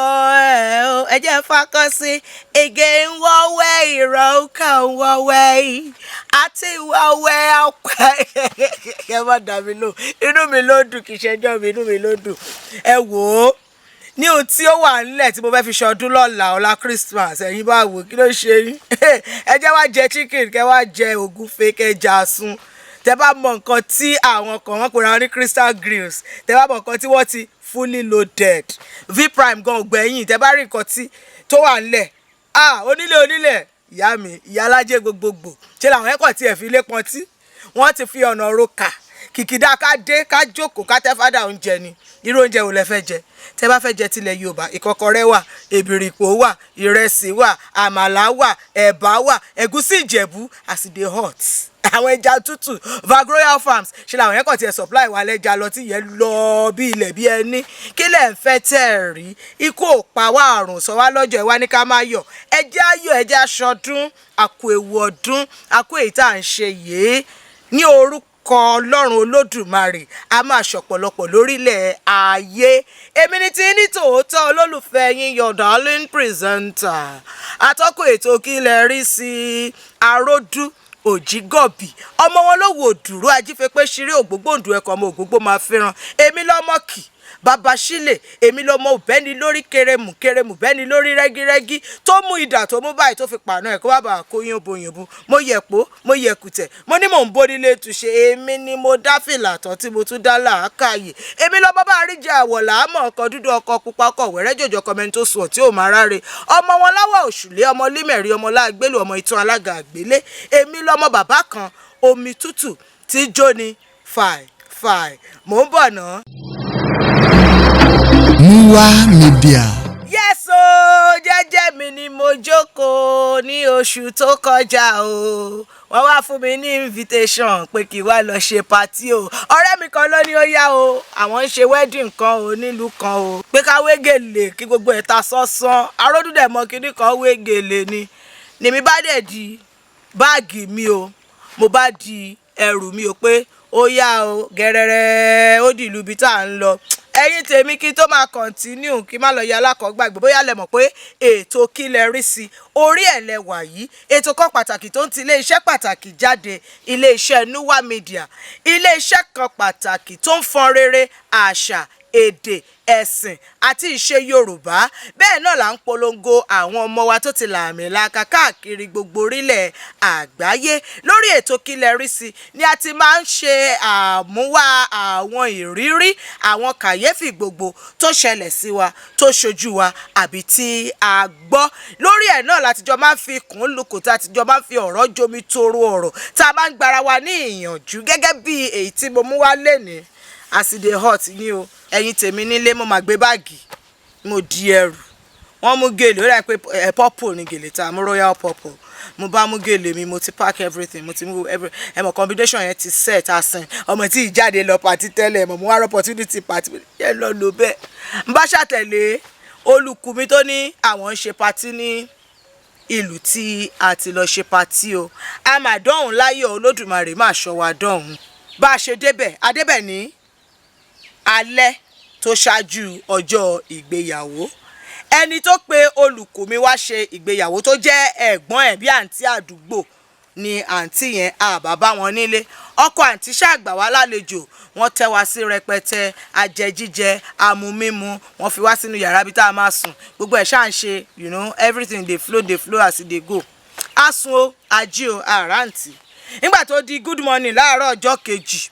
Ẹ o, ẹ jẹ́ fakọ́ sí ege ń wọ́wẹ́, ìrọ̀kà ń wọ́wẹ́ àti wọ́wẹ́ ọpẹ́. Ẹ má dà mí lò, inú mi ló dùn, kì í ṣẹjọ́ mi, inú mi ló dùn. Ẹ wò ó, ní ohun tí ó wà nílẹ̀ tí mo fẹ́ fi ṣọdún lọ́la, ọ̀la Christmas, ẹ̀yin bá wò, kí ló ṣe yín? Ẹ jẹ́ wá jẹ chicken, kẹ́ wá jẹ ògúnfe, kẹ́ jẹ àsun. Tẹ bá mọ nǹkan tí àwọn kan wọ́n pera wọn ní Crystal Grills, tẹ bá mọ nǹkan tí wọ́n ti fully loaded, V Prime gan ògbẹ́yìn. Tẹ bá rí nǹkan tí tó wà nílẹ̀, ah, onílé onílẹ̀, ìyá mi, ìyá alájẹ gbogbogbò, ṣé làwọn ẹ̀kọ́ tiẹ̀ fi ilé pọntí, wọ́n ti fi ọ̀nà roka, kìkìdá ká dé, ká jókòó, ká tẹ́ fádà oúnjẹ ni. Irú oúnjẹ wo lẹ fẹ́ jẹ? Tẹ́ bá fẹ́ jẹ tilẹ̀ Yorùbá, ìkọ́kọrẹ́ wà, èbìrìpò wà, ìrẹsì wà, àmàlà wà, ẹ̀bà wà, ẹ̀gúsí Ìjẹ̀bú, as e dey hot, àwọn ẹja tútù, Vagroyal Farms, ṣe làwọn yẹn kàn tiẹ̀ supply wa lẹ́ja lọ tí yẹn lọ bí ilẹ̀ bí ẹni. Kí lẹ̀ ń fẹ́ tẹ̀ rí? Ikú ò pa wá, àrùn sọ wá lọ́jọ́ ẹ̀ wá ní ká má yọ̀. Ẹ jẹ́ ayọ̀, ẹ jẹ́ aṣọdún, àkó ewu ọdún, àkó èyí tá à ń ṣe yìí. Ní orúkọ Ọlọ́run Olódùmarè, a máa ṣọ̀pọ̀lọpọ̀ lórílẹ̀ ayé. Èmi ni tí ní tòótọ́, olólùfẹ́ yín, your darling presenter, atọ́kùn ètò Kí Lẹ Rí Sí, Aródú Òjìgọ̀bì, ọmọ wọn ló wò dúró ajífẹ́pẹ́ ṣeré ògbógbòǹdù ẹ̀kọ́, ọmọ ògbógbò máa fẹ́ràn. Èmi lọ́mọ kì bàbá sílẹ̀, èmi lọmọ òbẹ́ni lórí kẹrẹmù kẹrẹmù, bẹ́ni lórí rẹ́gírẹ́gí, tó mú idà tó mú báyìí tó fi pàànà ẹ̀ kó bá bàa kó yín boyìnbó. Mo yẹ̀pọ̀, mo yẹ̀kùtẹ̀, mo ní mò ń bónílé túnṣe. Èmi ni mo dá fìlà tán tí mo tún dá làákàyè. Èmi lọmọ bá rí jẹ àwọ̀ làámọ̀, ọkọ̀ dúdú, ọkọ̀ pupa, ọkọ̀ wẹ̀rẹ́ jòjò, ọkọ̀ mẹ́ni tó sùn tí ò máa ráre, ọmọ wọn láwọ̀ òṣùlé, ọmọ límẹ̀rí, ọmọ láàgbélù, ọmọ ìtún alága àgbélé. Èmi lọmọ bàbá kan omi tútù tí jóni fàì fàì. Mò ń bọ̀ náà. Muwa Media. Yes o, jẹ́jẹ́ mi ni mo jókòó ní oṣù tó kọjá o. Wọ́n wá fún mi ní invitation pé kí wá lọ ṣe party o. Ọ̀rẹ́ mi kan ló ní ó yá o, àwọn ń ṣe wedding kan o nílùú kan o, pé ká wé gèlè kí gbogbo ẹ̀ ta sánsan. Aródúdẹ̀ mọ kinní kan wé gèlè ni nèmi bá dẹ̀ di báàgì mi o, mo bá di ẹrù mi o, pé ó yá o, gẹ́rẹ́rẹ́ ó di ìlú ibi tá à ń lọ. Ẹ̀yin tèmi, kí tó máa continue, kí má lọ ya alákọ̀ọ́gbàgbé, bóyá lẹ mọ̀ pé ètò Kí Lẹ Rí Sí orí ẹ̀ lẹ wà yìí, ètò kan pàtàkì tó ń ti ilé-iṣẹ́ pàtàkì jáde, ilé-iṣẹ́ Nuwa Media, ilé-iṣẹ́ kan pàtàkì tó ń fọn rere àṣà, èdè, ẹ̀sìn àti ìṣe Yorùbá. Bẹ́ẹ̀ náà là ń polongo àwọn ọmọ wa tó ti lààmìlaka káàkiri gbogbo orílẹ̀ àgbáyé. Lórí ètò Kí Lẹ Rí Sí ni a ti máa ń ṣe àmúwá àwọn ìrírí, àwọn kàyéfì gbogbo tó ṣẹlẹ̀ sí wa, tó ṣojú wa, àbí tí a gbọ́. Lórí ẹ̀ náà látijọ́ máa ń fi kùn lukùn, tá a ti jọ máa ń fi ọ̀rọ̀ jomi toro ọ̀rọ̀, tá a máa ń gbára wa ní ìyànjú, gẹ́gẹ́ bí èyí tí mo mú wá lénìí, as e dey hot ní o. Ẹ̀yin tèmi nílé, mo máa gbé báàgì, mo di ẹrù, wọ́n mú gèlè, ó dà pé ẹ purple ni gèlè tá a mú, royal purple. Mo bá mú gèlè mi, mo ti pack everything, mo ti mú every, ẹ mọ̀, combination yẹn ti set asin. Ọmọ tí ìjáde lọ party tẹ́lẹ̀ mọ̀, mo wá opportunity party yẹn lọ lò bẹ́ẹ̀. N bá ṣàtẹ̀lé olùkù mi tó ní àwọn ń ṣe party ní ìlú tí a ti lọ ṣe party o. A máa dọ́hùn láyọ̀, Olódùmarè máa ṣọ́ wa dọ́hùn. Bá a ṣe débẹ̀, a débẹ̀ ní alẹ́ tó ṣáájú ọjọ́ ìgbéyàwó. Ẹni tó pe olùkù mi wá ṣe ìgbéyàwó, tó jẹ́ ẹ̀gbọ́n ẹ̀ bí àǹtí àdúgbò ni àǹtí yẹn, àbá bá wọn nílé. Ọkọ àǹtí ṣàgbà wá lálejò, wọ́n tẹ́ wá sí rẹpẹtẹ, ajẹ jíjẹ, amú mímu, wọ́n fi wá sínú yàrá bí tá a máa sùn. Gbogbo ẹ̀ ṣáà ń ṣe, everything dey flow, dey flow as e dey go. A sùn o, a jí o, àrántí. Nígbà tó di good morning láàárọ̀ ọjọ́ kejì,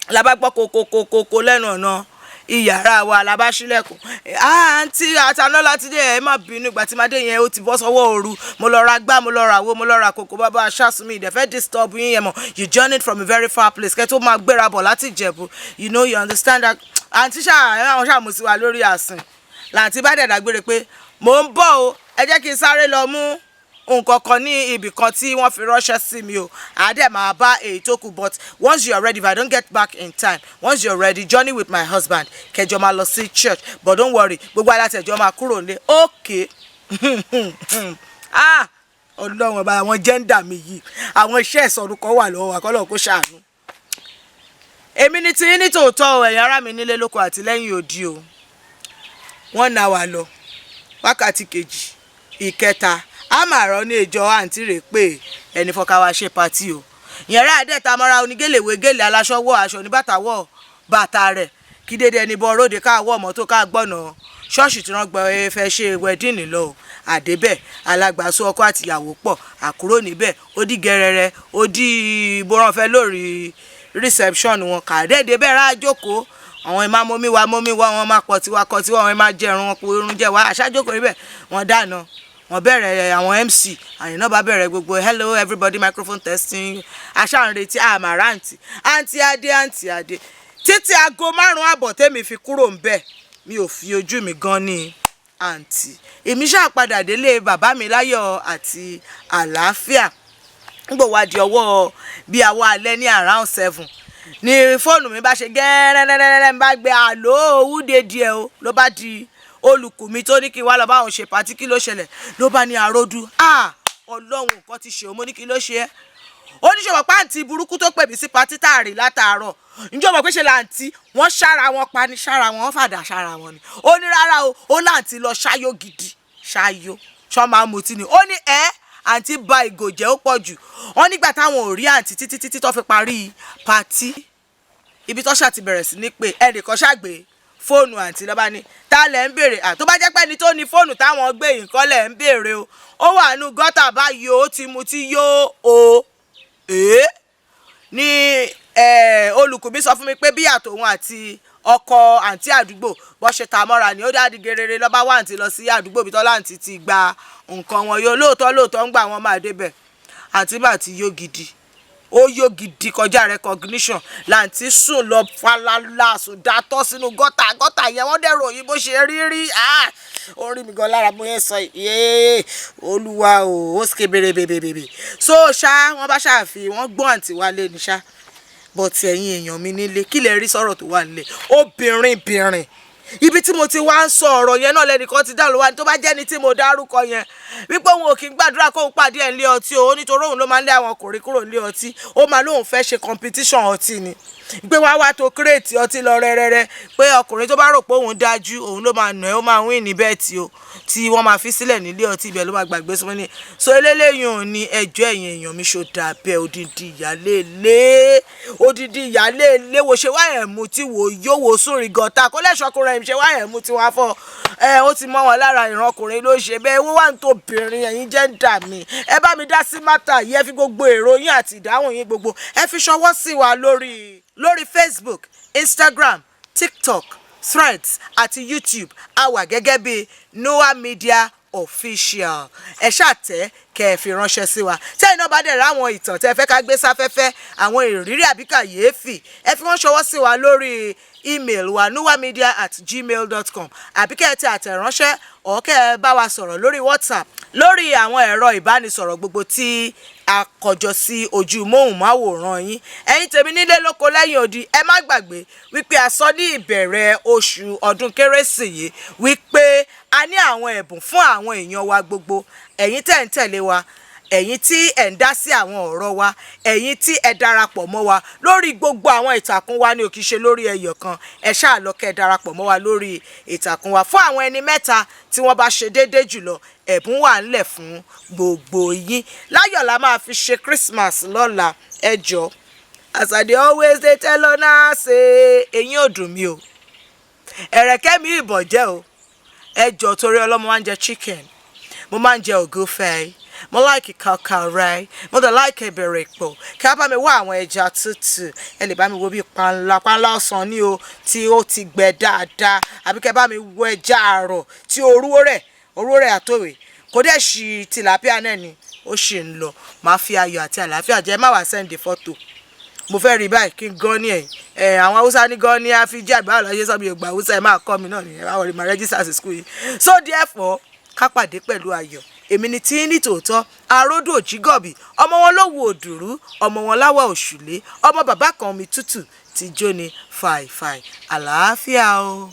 la bá gbọ́ kokokokoko lẹ́nu ọ̀nà ìyàrá wa. La bá ṣílẹ̀kùn, "Àǹtí, àtàná láti dé, ẹ má bínú. Ìgbà tí madé yẹn, ó ti bọ́ sọ́wọ́ òru. Mo lọ ra gbá, mo lọ ra wo, mo lọ ra kòkó, bàbá aṣáṣun mi ìdẹ̀fẹ́ disturb yín yẹn mọ̀. You journeyed from a very far place, kẹ́ tó máa gbéra bọ̀ láti Ìjẹ̀bú. You know, you understand that." Àǹtí ṣáà àwọn ṣáà mú sí wa lórí àsìn. Làǹtí bá dẹ̀ dágbére pé mò ń bọ̀ o, ẹ jẹ́ kí n sáré lọ mú nǹkan kan ní ibì kan tí wọ́n fi ránṣẹ́ sí mi o, àádẹ́ máa bá èyí tó kù. But once you are ready, if I don't get back in time, once you are ready, journey with my husband, kẹjọ máa lọ sí church. But don't worry, gbogbo alátẹ̀jọ́ máa kúrò nílé." Okay, ah, Ọlọ́run ọba, àwọn gender mi yìí, àwọn iṣẹ́ ìsọ̀rù kan wà lọ́wọ́ wa, kọ́lọ́run kó ṣàánú. Èmi ní tí ní tòótọ́ o. Ẹ̀yin ará mi nílé lóko àti lẹ́yìn odi o, wọ́n na wà lọ. Wákàtí kejì, ìkẹta, a máa rọ ní ìjọ àǹtí rè pé ẹni fọkà wá ṣe party o. Ìyẹn rẹ̀ àdẹ́ta mọ́ra, onígélèwé gélé, aláṣọ wọ aṣọ, oníbàtà wọ bàtà rẹ̀, kí dédé ẹni bọ́ róde ká wọ́ mọ́tò ká gbọ́nà ṣọ́ọ̀ṣì tí wọ́n gbọ́ ẹ fẹ́ ṣe wedding lọ o. Àdébẹ̀ alágbàsó, ọkọ àtìyàwó pọ̀, àkúrò níbẹ̀, ó dí gẹrẹrẹ, ó dí bóránfẹ́ lórí reception wọn kàdédé bẹ́ẹ̀ rà jókòó. Àwọn ìmáa mọ́mí wa mọ́mí wa, wọn máa pọ̀ tiwa kọ tiwa, wọn máa jẹrun wọn kó irun jẹ wá àṣàjókòó níbẹ̀. Wọ́n dáná, wọ́n bẹ̀rẹ̀, àwọn MC àyìn náà bá bẹ̀rẹ̀ gbogbo, "Hello everybody, microphone testing." Àṣà ń retí àmàrà àǹtí, àǹtí adé, àǹtí adé títí aago 5:30 tẹ́mi fi kúrò ń bẹ̀. Mi ò fi ojú mi gan ní àǹtí. Èmi ṣáà padà délé bàbá mi láyọ̀ àti àlàáfíà. Nígbà wá di ọwọ́ bí àwọ̀ alẹ́ ní around 7 ní fóònù mi bá ṣe gẹ́rẹ́rẹ́rẹ́rẹ́, ń bá gbé, "Àlọ́ òwúde díẹ̀ o." Ló bá di olùkù mi tó ní kí n wá lọ bá òun ṣe party. "Kí ló ṣẹlẹ̀?" Ló bá ní, "Àròdù, ah, Ọlọ́run, nǹkan ti ṣe o." Mo ní, "Kí ló ṣe é?" Ó ní, "Ṣe mọ̀ pé àǹtí burúkú tó pè mí sí party táàrí látàárọ̀, ǹjọ́ mọ̀ pé ṣe làǹtí wọ́n ṣára wọn pa ni, ṣára wọn, wọ́n fàdà ṣára wọn ni?" Ó ní, "Rárá o." Ó láǹtí lọ ṣáyó gidi, ṣáyó ṣọ́ máa mutí ni. Ó ní ẹ́ àǹtí ba ìgò jẹ́, ó pọ̀ jù. Wọ́n nígbà táwọn ò rí àǹtí títí títí tó fi parí party, ibi tó ṣáà ti bẹ̀rẹ̀ sí ní pé ẹnìkan ṣàgbé fóònù àǹtí, lọ́ba ní, "Ta lẹ̀ ń béèrè?" À tó bá jẹ́ pé ẹni tó ní fóònù táwọn gbé yìí kọ́ lẹ̀ ń béèrè o, ó wà nù gọ́tà báyìí o, ó ti mutí yó o. Èé ní olùkùnmí sọ fún mi pé bí àtòun àti ọkọ àǹtí àdúgbò bó ṣe ta mọ́ra ni, ó dáàdi gerere lọ́ba wá àǹtí lọ sí àdúgbò bí tọ́lá àǹtí ti gba nǹkan wọn yóò. Lóòótọ́ lóòótọ́, ń gbà wọ́n máa débẹ̀, àǹtí bá ti yó gidi, ó yó gidi kọjá recognition. Làǹtí sùn lọ falala, sùn dátọ́ sínú gọ́tà. Gọ́tà yẹn, wọ́n dẹ̀ ròyìn bó ṣe rí rí. Ó rí mi gan lára bóyá sọ yéé, Olúwa o, ó sì bèrè bèrè. So ṣá wọ́n bá ṣàfi wọ́n gbọ́n àǹtí wálé ní ṣá. But ẹ̀yin èèyàn mi nílé, kí lè rí sọ̀rọ̀ tó wà nílé obìnrin bìnrin? Ibi tí mo ti wá ń sọ ọ̀rọ̀ yẹn náà, lẹ́nìkan ti dáhùn wá ní tó bá jẹ́ni tí mo dárúkọ yẹn, wípé òun ò kí ń gbàdúrà kóun pàdé ẹ̀ nílé ọtí o, nítorí òun ló máa ń lé àwọn ọkùnrin kúrò nílé ọtí. Ó máa lóun fẹ́ ṣe competition ọtí ni, pé wá wá tó crate ọtí lọ rẹ́rẹ́rẹ́, pé ọkùnrin tó bá rò pé òun dájú, òun ló máa nà ẹ́, ó máa win ní bet o, tí wọ́n máa fi sílẹ̀ nílé ọtí, ibẹ̀ ló máa gbàgbé sọmọ ní. So eléyìí ò ní ẹjọ́. Ẹ̀yin èèyàn mi, ṣò dà bẹ́ẹ̀? Odidi ìyálé ilé, odidi ìyálé ilé, wo ṣe wá ẹ̀ mú tí wò yóò wò sórí gọ̀tà kó lẹ́sọ̀kùnrin ẹ̀ ṣe wá ẹ̀ mú tí wọ́n á fọ́ ẹ. Ó ti mọ́ wọn lára, ìran ọkùnrin ló ṣe bẹ́ẹ̀. Owó wà ń tó obìnrin, ẹ̀yin jẹ́ ń dà mí. Ẹ bá mi dá sí matter yìí. Ẹ fi gbogbo èrò yín àti ìdáhùn yín gbogbo, ẹ fi ṣọwọ́ sí wa lórí Facebook, Instagram, TikTok, Threads àti YouTube. A wà gẹ́gẹ́ bí Noah Media Official. Ẹ ṣàtẹ kẹ́ ẹ fi ránṣẹ́ sí wa. Tẹ́yìn náà bá dẹ̀ ráwọn ìtàn tẹ́ ẹ fẹ́ ká gbé sáfẹ́fẹ́, àwọn ìrírí àbí kàyéfì, ẹ fi wọ́n ṣọwọ́ sí wa lórí email wa, noahmedia@gmail.com, àbí kẹ́ ẹ tẹ àtẹ̀ránṣẹ́ ọ̀ kẹ́ ẹ bá wa sọ̀rọ̀ lórí WhatsApp, lórí àwọn ẹ̀rọ ìbánisọ̀rọ̀ gbogbo tí a kọjọ sí ojú móhùnmáwòrán yín. Ẹ̀yin tèmi nílé lóko lẹ́yìn odi, ẹ má gbàgbé wípé a sọ ní ìbẹ̀rẹ̀ oṣù ọdún Kérésì yìí wípé a ní àwọn ẹ̀bùn fún àwọn èèyàn wa gbogbo, ẹ̀yin tẹ̀ ń tẹ̀lé wa, ẹ̀yin tí ẹ̀ ń dá sí àwọn ọ̀rọ̀ wa, ẹ̀yin tí ẹ darapọ̀ mọ́ wa lórí gbogbo àwọn ìtàkùn wa ní, ò kìí ṣe lórí ẹyọ kan. Ẹ ṣáà lọ kẹ́ ẹ darapọ̀ mọ́ wa lórí ìtàkùn wa. Fún àwọn ẹni mẹ́ta tí wọ́n bá ṣe déédéé jùlọ, ẹ̀bùn wà ńlẹ̀ fún gbogbo yín. Láyọ̀ la máa fi ṣe Christmas lọ́la. Ẹ jọ, as I dey always dey tell una say, eyín ò dùn mí o, ẹ̀rẹ̀kẹ́ mi ìbọ̀jẹ́ o. Ẹ jọ, torí ọlọ́mọ, máa ń jẹ chicken, mo máa ń jẹ ògúnfẹ̀, mo like kàkàrẹ́, mo dẹ̀ like ìbẹ̀rẹ̀ ìpò. Kí á bá mi wá àwọn ẹja tútù, ẹ lè bá mi wo bí panla, panla ọsàn ní o, tí ó ti gbẹ dáadáa, àbí kẹ́ bá mi wo ẹja àrọ̀ tí orúwó rẹ̀ àtòwé kò dẹ̀ ṣì tilapia náà ni ó ṣì ń lọ. Máa fi ayọ̀ àti àlàáfíà jẹ́. Má wàá send fọ́tò, mo fẹ́ rí báyìí kí n gan ní ẹ̀yìn ẹ̀. Àwọn Haúsá ní gan ní àfijì àgbà ọ̀la sọ mi ò gbà Haúsá, ẹ̀ máa kọ́ mi náà nìyẹn. Báwo ni màá register sí school yìí? So therefore, ká pàdé pẹ̀lú ayọ̀. Èmi ni tí ní tòótọ́, Aródò Jígọ̀bì, ọmọ wọn ló wo òdùrú, ọmọ wọn láwọ̀ òṣùlé, ọmọ bàbá kan omi tútù tí jóni fàìfàì. Àlàáfíà o.